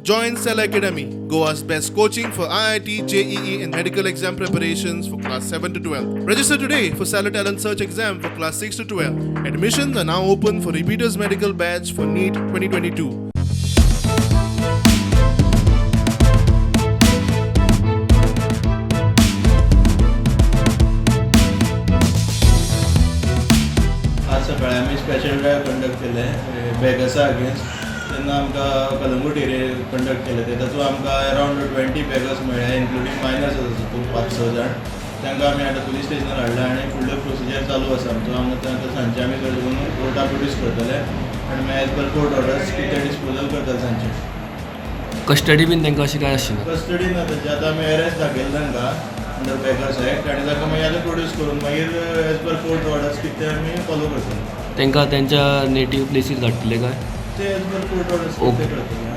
Join Cell Academy, Goa's best coaching for IIT, JEE, and medical exam preparations for class 7 to 12. Register today for Cellar Talent Search exam for class 6 to 12. Admissions are now open for repeaters medical batch for NEET 2022. आज सकाळी आमी special drive conduct केले बेगर्सा against. तेन्ना आमकां Calangute area conduct केले ते, तातूंत आमकां अरावंड 20 बेगर्स मेळ्ळे, इन्क्लुडींग मायनर्स आसा तातूंत पांच स जाण. तांकां आमी आतां पुलीस स्टेशनार हाडला आनी फुडलो प्रोसिजर चालू आसा आमचो. आमकां तांकां सांजचे आमी चड करून कोर्टा प्रोड्यूस करतले आनी मागीर एज पर कोर्ट ऑर्डर्स कितें डिस्पोजल करतले सांजचे. कस्टडी बीन तांकां अशी काय आसची ना? कस्टडी ना तांची. आतां आमी अरेस्ट दाखयला तांकां अंडर बेगर्स एक्ट आनी ताका मागीर आतां प्रोड्यूस करून मागीर एज पर कोर्ट ऑर्डर्स कितें आमी फॉलो करतले. तांकां त्यांच्या नेटीव प्लेसीर धाडटले काय? ते एज पर कोर्ट ऑर्डर्स कितें करतले.